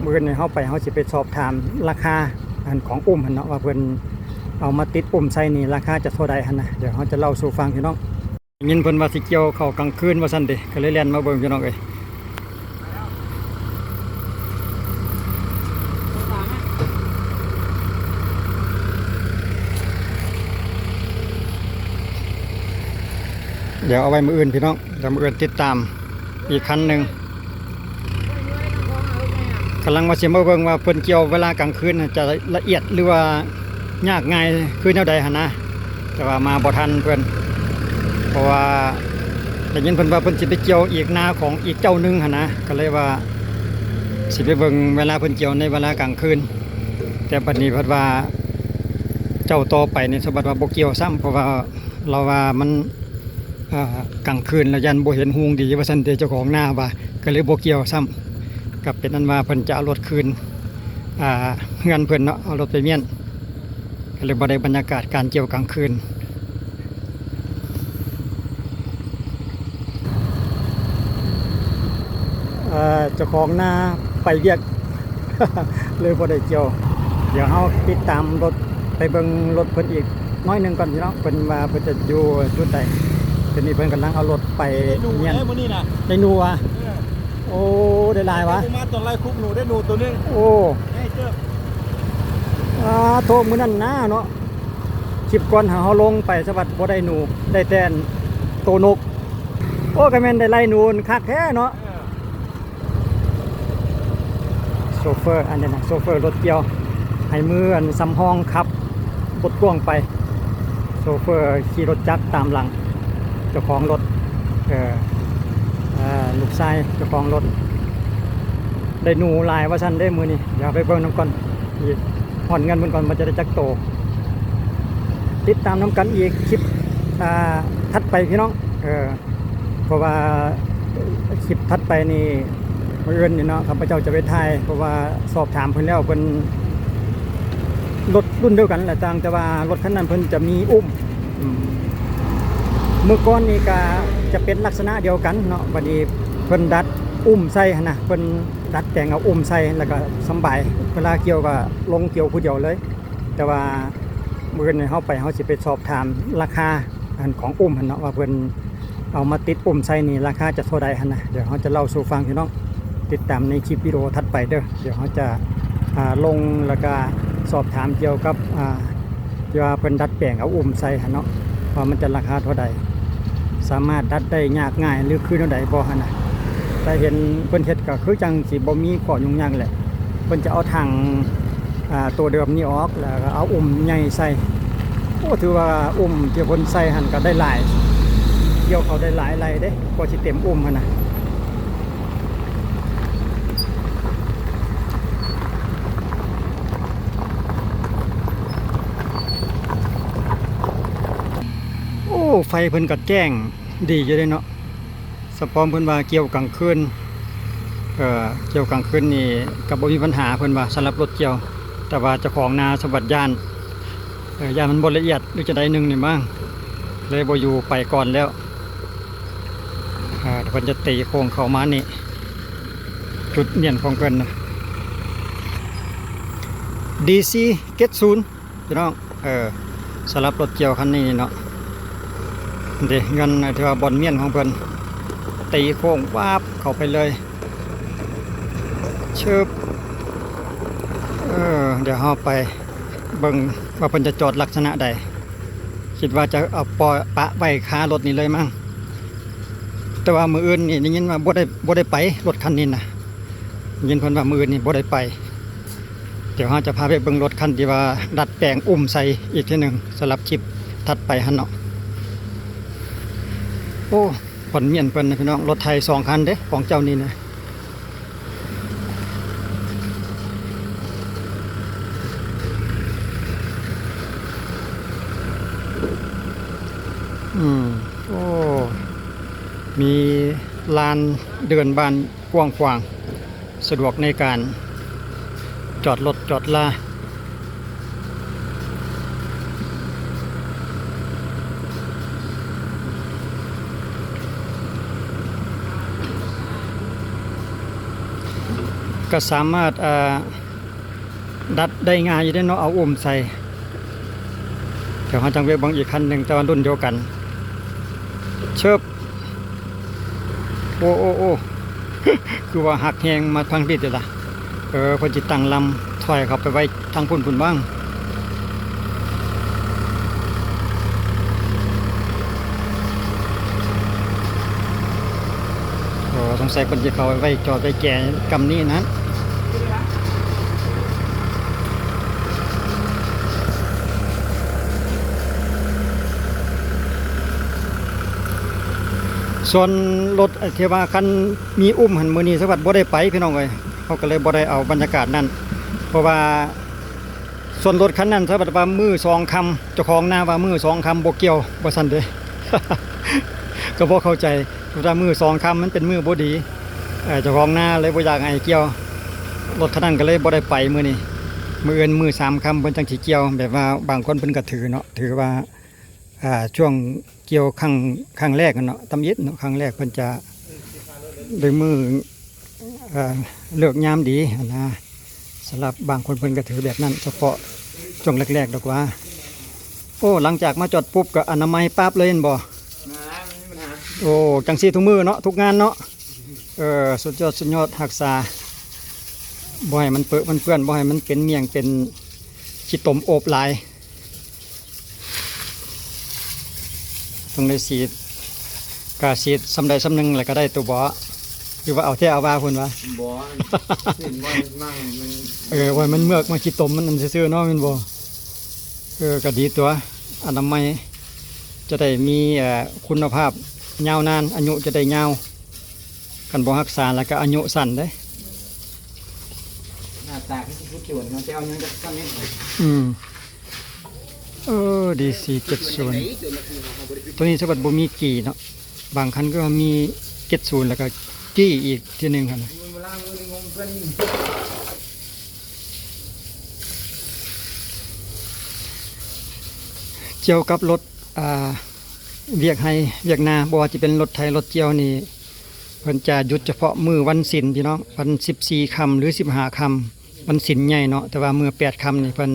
ມື້ອື່ນນີ້ເຮົາໄປ ເຮົາຊິໄປສອບຖາມລາຄາ ອັນ ຂອງອຸ້ມຫັ້ນເນາະ ວ່າເພິ່ນເອົາມາຕິດອຸ້ມໃສ່ນີ້ ລາຄາຈະເທົ່າໃດຫັ້ນນະ. ດຽວເຮົາຈະເລົ່າສູ່ຟັງ ພີ່ນ້ອງ. ໄດ້ຍິນເພິ່ນວ່າຊິກ່ຽວເຂົ້າກາງຄືນວ່າຊັ້ນເດ ກໍເລີຍແລ່ນມາເບິ່ງ ພີ່ນ້ອງເອີຍ. ດຽວເອົາໄວ້ມື້ອື່ນ ພີ່ນ້ອງ, ດຽວມື້ອື່ນຕິດຕາມອີກຄັນໜຶ່ງ. ກຳລັງວ່າຊິມາເບິ່ງວ່າເພິ່ນກ່ຽວເວລາກາງຄືນຈະລະອຽດ ຫຼືວ່າຍາກງ່າຍຄືແນວໃດຫັ້ນນະ, ແຕ່ວ່າມາບໍ່ທັນເພິ່ນ ເພາະວ່າໄດ້ຍິນເພິ່ນວ່າເພິ່ນຊິໄປກ່ຽວອີກນາຂອງອີກເຈົ້າໜຶ່ງຫັ້ນນະ, ກໍເລີຍວ່າຊິໄປເບິ່ງເວລາເພິ່ນກ່ຽວໃນເວລາກາງຄືນ. ແຕ່ບັດນີ້ເພິ່ນວ່າເຈົ້າຕໍ່ໄປນີ້ ສະບັດວ່າບໍ່ກ່ຽວຊ້ຳ ເພາະວ່າລາວວ່າມັນ ອ່າ ກາງຄືນແລ້ວຢ້ານບໍ່ເຫັນຮຸ່ງດີວ່າຊັ້ນເດ ເຈົ້າຂອງນາວ່າ, ກໍເລີຍບໍ່ກ່ຽວຊ້ຳ. ກໍເປັນອັນວ່າເພິ່ນຈະເອົາລົດຄືນ ອ່າ ເຮືອນເພິ່ນເນາະ, ເອົາລົດໄປມ້ຽນ, ກໍເລີຍບໍ່ໄດ້ບັນຍາກາດການກ່ຽວກາງຄືນ. ເຈົ້າຂອງນາໄປວຽກ ເລີຍບໍ່ໄດ້ກ່ຽວ. ດຽວເຮົາຕິດຕາມລົດ ໄປເບິ່ງລົດເພິ່ນອີກໜ້ອຍໜຶ່ງກ່ອນ ພີ່ນ້ອງ, ເພິ່ນວ່າເພິ່ນຈະຢູ່ຈຸດໃດ. ດຽວນີ້ເພິ່ນກຳລັງເອົາລົດໄປ ໄດ້ໜູ ມ້ຽນ ເດ້ມື້ນີ້ນະ. ໄດ້ໜູຫວາ? ເອີ ໂອ້ ໄດ້ຫຼາຍຫວາ? ມາຕອນໄລ່ຄຸກໜູ ໄດ້ໜູໂຕໜຶ່ງ. ໂອ້ ໃຫຍ່ເຕີບ. ອາ ໂທ ມື້ນັ້ນນາເນາະ, ຄລິບກ່ອນເຮົາລົງໄປ ສະບັດບໍ່ໄດ້ໜູ ໄດ້ແຕ່ໂຕນົກ. ໂອ້ ກໍແມ່ນໄດ້ໄລ່ໜູຄັກແທ້ເນາະ. ເອີ ໂຊເຟີ ອັນນັ້ນນະ ໂຊເຟີລົດກ່ຽວ ໃຫ້ມືອັນສຳຮອງຂັບລົດກວາງໄປ, ໂຊເຟີຂີ່ລົດຈັກຕາມຫຼັງເຈົ້າຂອງລົດ. ເອີ ເອີ ລູກຊາຍເຈົ້າຂອງລົດ ໄດ້ໜູຫຼາຍວ່າຊັ້ນເດ້ມື້ນີ້. ດຽວໄປເບິ່ງນຳກັນອີກ ຮອດເຮືອນເພິ່ນກ່ອນວ່າຈະໄດ້ຈັກໂຕ. ຕິດຕາມນຳກັນອີກຄລິບ ອ່າ ຖັດໄປ ພີ່ນ້ອງ. ເອີ ເພາະວ່າຄລິບຖັດໄປນີ້ ມື້ອື່ນນີ້ເນາະ ຂ້າພະເຈົ້າຈະໄປຖ່າຍ, ເພາະວ່າສອບຖາມເພິ່ນແລ້ວ ເພິ່ນ ລົດລຸ້ນດຽວກັນແຫຼະ, ຕ່າງແຕ່ວ່າລົດຄັນນັ້ນເພິ່ນຈະມີອຸ້ມ. ອືມ ເມື່ອກ່ອນນີ້ກະຈະເປັນລັກສະນະດຽວກັນເນາະ, ບັດນີ້ເພິ່ນດັດອຸ້ມໃສ່ຫັ້ນນະ, ເພິ່ນດັດແປງເອົາອຸ້ມໃສ່ ແລ້ວກະສຳບາຍ, ເວລາກ່ຽວກະລົງກ່ຽວຜູ້ດຽວເລີຍ. ແຕ່ວ່າມື້ອື່ນນີ້ເຮົາໄປ ເຮົາຊິໄປສອບຖາມລາຄາ ອັນ ຂອງອຸ້ມຫັ້ນເນາະ ວ່າເພິ່ນເອົາມາຕິດອຸ້ມໃສ່ນີ້ ລາຄາຈະເທົ່າໃດຫັ້ນນະ. ດຽວເຮົາຈະເລົ່າສູ່ຟັງ ພີ່ນ້ອງ, ຕິດຕາມໃນຄລິບວິດີໂອຖັດໄປເດີ. ດຽວເຮົາຈະ ອ່າ ລົງ ແລ້ວກະສອບຖາມກ່ຽວກັບ ອ່າ ທີ່ວ່າເພິ່ນດັດແປງເອົາອຸ້ມໃສ່ຫັ້ນເນາະ ວ່າມັນຈະລາຄາເທົ່າໃດ, ສາມາດດັດໄດ້ຍາກງ່າຍ ຫຼື ຄືແນວໃດບໍ່ຫັ້ນນະ. ແຕ່ເຫັນເພິ່ນເຮັດກໍຄືຈັ່ງຊິບໍ່ມີຂໍ້ຫຍຸ້ງຍາກແຫຼະ, ເພິ່ນຈະເອົາຖັງ ອ່າ ໂຕເດີມນີ້ອອກ ແລ້ວກໍເອົາອຸ້ມໃຫຍ່ໃສ່. ໂອ້ ຖືວ່າອຸ້ມທີ່ເພິ່ນໃສ່ຫັ້ນກໍໄດ້ຫຼາຍ, ກ່ຽວເຂົ້າໄດ້ຫຼາຍໄລ່ເດ້ ກວ່າຊິເຕັມອຸ້ມຫັ້ນນະ. ໂອ້ ໄຟເພິ່ນກໍແຈ້ງດີຢູ່ເດ້ເນາະ. ສະເພາະເພິ່ນວ່າກ່ຽວກາງຄືນ ເອີ ກ່ຽວກາງຄືນນີ້ກໍບໍ່ມີບັນຫາ ເພິ່ນວ່າ ສຳລັບລົດກ່ຽວ, ແຕ່ວ່າເຈົ້າຂອງນາສະບັດຢ້ານ ເອີ ຢ້ານມັນບໍ່ລະອຽດ ຫຼື ຈັ່ງໃດໜຶ່ງນີ້ມັ້ງ ເລີຍບໍ່ຢູ່ ໄປກ່ອນແລ້ວ. ເອີ ເພິ່ນຈະຕີໂຄ້ງເຂົ້າມານີ້ ຈຸດມ້ຽນຂອງເພິ່ນນະ ດີຊີເຈັດສູນ ພີ່ນ້ອງ. ເອີ ສຳລັບລົດກ່ຽວຄັນນີ້ເນາະ ເດ້ ເງິນທີ່ວ່າບ່ອນມ້ຽນຂອງເພິ່ນ ຕີໂຄ້ງວາບເຂົ້າໄປເລີຍ ຊຶບ. ເອີ ດຽວເຮົາໄປເບິ່ງວ່າເພິ່ນຈະຈອດລັກສະນະໃດ, ຄິດວ່າຈະເອົາປ່ອຍປະໄວ້ຄາລົດນີ້ເລີຍມັ້ງ. ແຕ່ວ່າມື້ອື່ນນີ້ໄດ້ຍິນວ່າບໍ່ໄດ້ ບໍ່ໄດ້ໄປ ລົດຄັນນີ້ນະ, ໄດ້ຍິນເພິ່ນວ່າມື້ອື່ນນີ້ບໍ່ໄດ້ໄປ. ດຽວເຮົາຈະພາໄປເບິ່ງລົດຄັນທີ່ວ່າດັດແປງອຸ້ມໃສ່ອີກເທື່ອໜຶ່ງ ສຳລັບຄລິບຖັດໄປຫັ້ນເນາະ. ໂອ້ ບ່ອນມ້ຽນເພິ່ນນະ ພີ່ນ້ອງ, ລົດໄຖສອງຄັນເດ້ ຂອງເຈົ້ານີ້ນະ. ອືມ ໂອ້ ມີລານເດີ່ນບ້ານກວ້າງຂວາງ ສະດວກໃນການຈອດລົດຈອດລາ. ໂ ກໍສາມາດ ເອີ ດັດໄດ້ງ່າຍຢູ່ເດ້ເນາະ ເອົາອຸ້ມໃສ່. ດຽວເຮົາຈັ່ງໄປເບິ່ງອີກຄັນໜຶ່ງ ແຕ່ວ່າລຸ້ນດຽວກັນ. ເຊີບ ໂອ້ ໂອ້ ໂອ້ ຄືວ່າຫັກແຮງມາທາງພີ້ຕິລະ. ເອີ ເພິ່ນຊິຕັ້ງລຳຖອຍເຂົ້າໄປໄວ້ທາງພຸ້ນພຸ້ນບ້າງ. ໂອ້ ສົງໄສເພິ່ນຊິເຂົ້າໄປໄວ້ ຈອດໄວ້ແກ່ກຳນີ້ນະ. ສ່ວນລົດທີ່ວ່າຄັນມີອຸ້ມຫັ້ນ ມື້ນີ້ສະຫວັດບໍ່ໄດ້ໄປພີ່ນ້ອງເອີຍ, ເຮົາກໍເລີຍບໍ່ໄດ້ເອົາບັນຍາກາດນັ້ນ ເພາະວ່າ ສ່ວນລົດຄັນນັ້ນ ສະບັດວ່າມື້ສອງຄ່ຳ ເຈົ້າຂອງນາວ່າມື້ສອງຄ່ຳບໍ່ກ່ຽວວ່າຊັ້ນເດ້. ກໍບໍ່ເຂົ້າໃຈ ວ່າມື້ສອງຄ່ຳມັນເປັນມື້ບໍ່ດີ, ເອີ ເຈົ້າຂອງນາເລີຍບໍ່ຢາກໃຫ້ກ່ຽວ, ລົດຄັນນັ້ນກໍເລີຍບໍ່ໄດ້ໄປມື້ນີ້. ມື້ອື່ນມື້ສາມຄ່ຳເພິ່ນຈັ່ງຊິກ່ຽວ, ແບບວ່າບາງຄົນເພິ່ນກໍຖືເນາະ ຖືວ່າ ອ່າ ຊ່ວງກ່ຽວຄັ້ງ ຄັ້ງແລກຫັ້ນເນາະ ທຳອິດເນາະ ຄັ້ງແລກເພິ່ນຈະໄດ້ມື້ ເອີ ເລີກຍາມດີຫັ້ນນະ. ສຳລັບບາງຄົນເພິ່ນກໍຖືແບບນັ້ນ ສະເພາະຊ່ວງແລກໆ ດອກວ່າ. ໂອ້ ຫຼັງຈາກມາຈອດປຸບກໍອະນາໄມປັບເລີຍແມ່ນບໍ່? ໂອ້ ຈັ່ງຊີ້ທຸກມື້ເນາະ ທຸກງານເນາະ. ເອີ ສຸດຍອດ ສຸດຍອດ ຮັກສາ ບໍ່ໃຫ້ມັນເປິະມັນເປື້ອນ ບໍ່ໃຫ້ມັນເປັນໝ້ຽງເປັນຂີ້ຕົມໂອບຫຼາຍ. ຕ້ອງໄດ້ສີດ ກະສີດສ່ຳໃດສ່ຳໜຶ່ງແລ້ວກໍໄດ້ຕົວະບໍ່? ຫຼືວ່າເອົາແທ້ເອົາວ່າພຸ້ນວະ? ບໍ່ ສີດບໍ່ໃຫ້ມັນ ເອີ ບໍ່ໃຫ້ມັນເມືອກ ມັນຂີ້ຕົມມັນນັ້ນຊື່ໆ ເນາະ ແມ່ນບໍ່? ເອີ ກໍດີຕົວະ ອະນາໄມ ຈະໄດ້ມີ ເອີ ຄຸນນະພາບຍາວນານ ອາຍຸຈະໄດ້ຍາວ, ຄັນບໍ່ຮັກສາແລ້ວກໍອາຍຸສັ້ນເດ້. ໜ້າຕາຄືຜູ້ໂຈນເນາະ ແຕ່ເອົາເງິນກັບຊາເມັດ ອືມ. ເອີ ດີ ສີ່ເຈັດສູນ ໂຕນີ້ສະບັດບໍ່ມີກີ້ເນາະ, ບາງຄັນກໍມີເຈັດສູນ ແລ້ວກໍກີ້ອີກເທື່ອໜຶ່ງຫັ້ນນະ. ກ່ຽວກັບລົດ ອ່າ ວຽກໄຮ່ວຽກນາ ບໍ່ວ່າຈະເປັນລົດໄຖລົດກ່ຽວນີ້ ເພິ່ນຈະຢຸດສະເພາະມື້ວັນສິນພີ່ນ້ອງ, ວັນສິບສີ່ຄ່ຳ ຫຼື ສິບຫ້າຄ່ຳ ວັນສິນໃຫຍ່ເນາະ. ແຕ່ວ່າມື້ແປດຄ່ຳນີ້ເພິ່ນ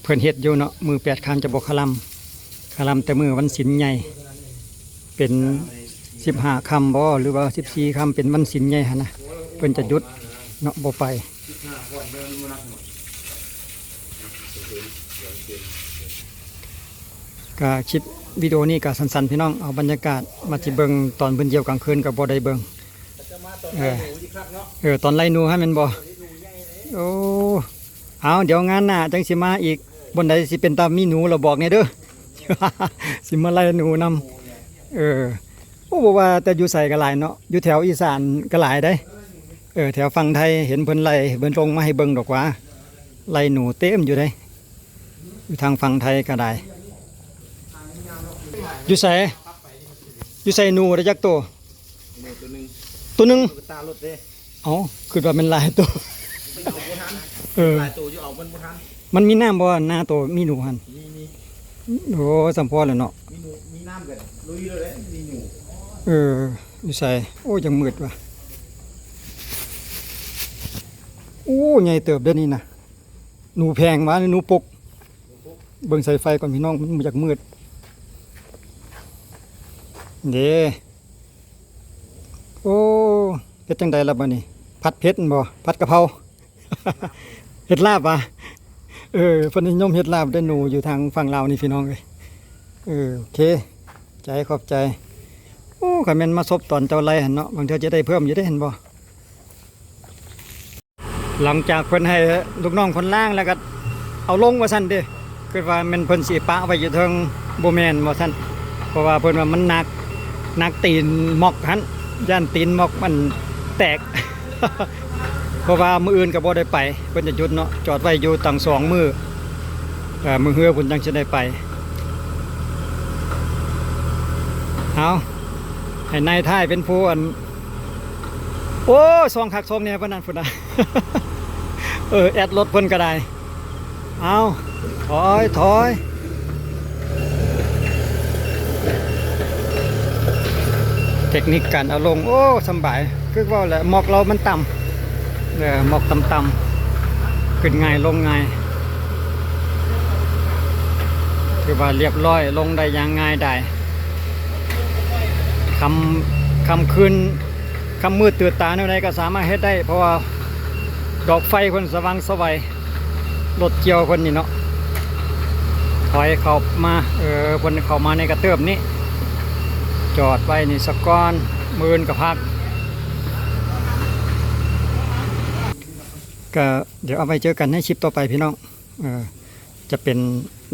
ເພິ່ນເຮັດຢູ່ເນາະ, ມື້ແປດຄ່ຳຈະບໍ່ຄະລຳ, ຄະລຳແຕ່ມື້ວັນສິນໃຫຍ່ ເປັນສິບຫ້າຄ່ຳບໍ ຫຼືວ່າສິບສີ່ຄ່ຳ ເປັນວັນສິນໃຫຍ່ຫັ້ນນະ ເພິ່ນຈະຢຸດເນາະ ບໍ່ໄປ. ກະຄລິບວິດີໂອນີ້ກະສັ້ນໆ ພີ່ນ້ອງ ເອົາບັນຍາກາດມາຊິເບິ່ງຕອນເພິ່ນກ່ຽວກາງຄືນກະບໍ່ໄດ້ເບິ່ງ. ເອີ ເອີ ຕອນໄລ່ໜູຫັ້ນແມ່ນບໍ່? ໂອ້ ເອົາ ດຽວງານໜ້າຈັ່ງຊິມາອີກ, ບ່ອນໃດຊິເປັນຕາມີໜູລະບອກແດ່ເດີ ຊິມາໄລ່ໜູນຳ. ເອີ ໂອ້ ບໍ່ວ່າແຕ່ຢູ່ໃສກໍຫຼາຍເນາະ, ຢູ່ແຖວອີສານກໍຫຼາຍເດ້. ເອີ ແຖວຝັ່ງໄທເຫັນເພິ່ນໄລ່ ເພິ່ນລົງມາໃຫ້ເບິ່ງດອກວ່າ ໄລ່ໜູເຕັມຢູ່ເດ້. ຢູ່ທາງຝັ່ງໄທກໍໄດ້. ຢູ່ໃສ? ຢູ່ໃສໜູໄດ້ຈັກໂຕ? ໂຕໜຶ່ງ ໂຕໜຶ່ງ. ເອົາ ຄິດວ່າແມ່ນຫຼາຍໂຕ. ເອີ ຫຼາຍໂຕຢູ່ ເອົາມັນບໍ່ທັນ. ມັນມີນ້ຳບໍ່ ນາໂຕມີໜູຫັ້ນ? ມີ ມີ. ໂອ້ ສ່ຳພໍແລ້ວເນາະ. ມີໜູ ມີນ້ຳກໍລຸຍເລີຍເດ້ ມີໜູ. ເອີ ຢູ່ໃສ? ໂອ້ ຍັງມືດວ່າ. ໂອ້ ໃຫຍ່ເຕີບເດ້ນີ້ນະ. ໜູແພງຫວາ ຫຼື ໜູປົກ? ເບິ່ງສາຍໄຟກ່ອນພີ່ນ້ອງ ມັນຢາກມືດເດ້. ໂອ້ ເຮັດຈັ່ງໃດລະບາດນີ້? ຜັດເຜັດແມ່ນບໍ່? ຜັດກະເພົາ ເຮັດລາບຫວາ? ເອີ ເພິ່ນນິຍົມເຮັດລາບເດ້ ໜູຢູ່ທາງຝັ່ງລາວນີ້ພີ່ນ້ອງເອີຍ. ເອີ ໂອເຄ ໃຈ ຂອບໃຈ. ໂອ້ ຄັນແມ່ນມາສົບຕອນເຈົ້າໄລ່ຫັ້ນເນາະ ບາງເທື່ອຈະໄດ້ເພີ່ມຢູ່ເດ້ ເຫັນບໍ່? ຫຼັງຈາກເພິ່ນໃຫ້ລູກນ້ອງເພິ່ນລ້າງແລ້ວກໍເອົາລົງວ່າຊັ້ນເດ້, ຄິດວ່າແມ່ນເພິ່ນຊິປະໄວ້ຢູ່ເທິງ, ບໍ່ແມ່ນວ່າຊັ້ນ, ເພາະວ່າເພິ່ນວ່າມັນໜັກ, ໜັກຕີນມັອກຫັ້ນ, ຢ້ານຕີນມັອກມັນແຕກ, ເພາະວ່າມື້ອື່ນກໍບໍ່ໄດ້ໄປ, ເພິ່ນຈະຢຸດເນາະ, ຈອດໄວ້ຢູ່ຕັ້ງສອງມື້, ເອີ ມື້ເຮືອພຸ້ນຈັ່ງຊິໄດ້ໄປ. ເອົາ ໃຫ້ນາຍທ້າຍເປັນຜູ້ອັນ ໂອ້ ຊ່ອງຄັກຊ່ອງແນ່ປານນັ້ນພຸ້ນນະ. ເອີ ແອັດລົດເພິ່ນກໍໄດ້. ເອົາ ຖອຍ ຖອຍ. ເຕັກນິກການເອົາລົງ ໂອ້ ສຳບາຍ. ຄືເວົ້າແຫຼະ ມັອກລາວມັນຕ່ຳ. ເອີ ໝອກຕ່ຳໆ ຂຶ້ນງ່າຍລົງງ່າຍ ຖືວ່າລຽບລ້ອຍ ລົງໄດ້ຢ່າງງ່າຍດາຍ. ຄ່ຳ ຄ່ຳຄືນ ຄ່ຳມືດຕື່ນຕາແນວໃດກໍສາມາດເຮັດໄດ້ ເພາະວ່າດອກໄຟເພິ່ນສະຫວ່າງສະໄຫວ ລົດກ່ຽວເພິ່ນນີ້ເນາະ ຖອຍເຂົ້າມາ ເອີ ເພິ່ນເຂົ້າມາໃນກະເຕີບນີ້ ຈອດໄວ້ນີ້ສາກ່ອນ ມື້ອື່ນກໍພັກ. ກໍດຽວເອົາໄວ້ເຈີກັນໃນຄລິບຕໍ່ໄປພີ່ນ້ອງ. ເອີ ຈະເປັນ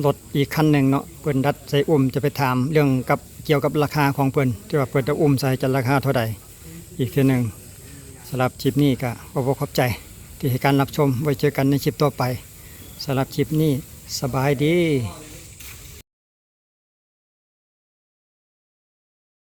ລົດອີກຄັນໜຶ່ງເນາະ ເພິ່ນດັດໃສ່ອຸ່ມ ຈະໄປຖາມເລື່ອງກັບ ກ່ຽວກັບລາຄາຂອງເພິ່ນ ທີ່ວ່າເພິ່ນຈະອຸ່ມໃສ່ຈະລາຄາເທົ່າໃດ ອີກເທື່ອໜຶ່ງ. ສຳລັບຄລິບນີ້ກໍຂໍບອກຂອບໃຈທີ່ໃຫ້ການຮັບຊົມ ໄວ້ເຈີກັນໃນຄລິບຕໍ່ໄປ. ສຳລັບຄລິບນີ້ ສະບາຍດີ.